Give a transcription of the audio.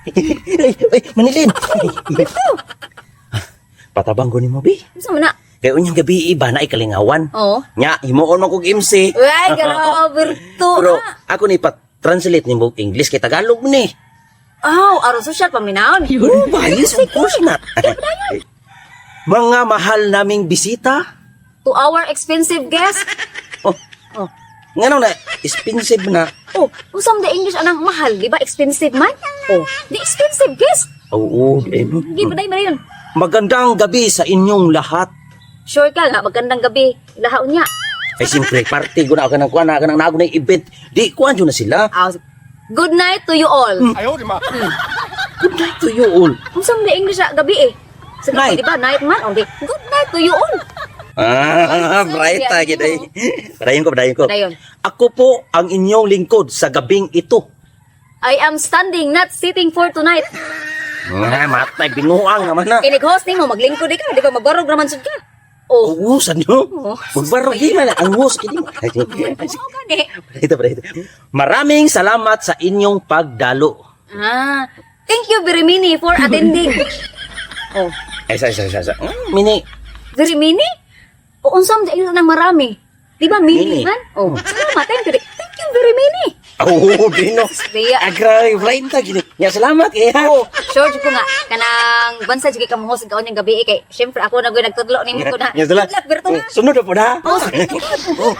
Ay, ay, Manilin. Patabang ko nimo, bi. Unsa man na? Kay unyang gabi iba na ikalingawan. Oo. Nya, himuon man kog MC. Uy, grabe to. Pero ako ni pa-translate nimo og English kay Tagalog ni. Aw, aron social paminawon. Oh, ba, yes, of course not. Mga mahal naming bisita. To our expensive guest. Oh, Oh. ngano na expensive na. Oh, unsa man the English anang mahal, di ba? Expensive man? Oh, the expensive guest. Oo, eh, no. Hindi ba dai yun? Magandang gabi sa inyong lahat. Sure ka nga, magandang gabi. Lahaw niya. Ay, siyempre, party ko na ako ng kuan, na ako na event. Di, kuan yun na sila. Aw, good night to you all. Good night to you all. Unsa man the English na gabi eh? Sa gabi, Night. di ba? Night man. Oh, di. Good night to you all. Ah, bright Sige, ah, gid ay. Padayon ko, padayon ko. Padayon. Ako po ang inyong lingkod sa gabing ito. I am standing, not sitting for tonight. Ah, matay, binuang naman na. Kinig host nimo, maglingkod ka, di ba? Magbarog raman sud ka. Oh. Oo, sa nyo. Oo. Magbarog di man ang host. Kini. Oo gani. Ito, ito. Maraming salamat sa inyong pagdalo. Ah, thank you very many for attending. Oh, Ay, sa, sa, sa, sa. Mini. Very many? O unsa man ng marami? Di ba mini, Mini. man? Oh, salamat, thank you. Thank you very many. Oo, Dino. Diya. Agray, blind ta gini. Ya, salamat eh. Ha. Oh, sure jud ko nga kanang bansa jud kay kamo host kaon yung gabi eh, kay syempre ako na gyud nagtudlo nimo ko na. Ya, salamat. Good luck, Berto na. Sunod na po na. Oh, Oh.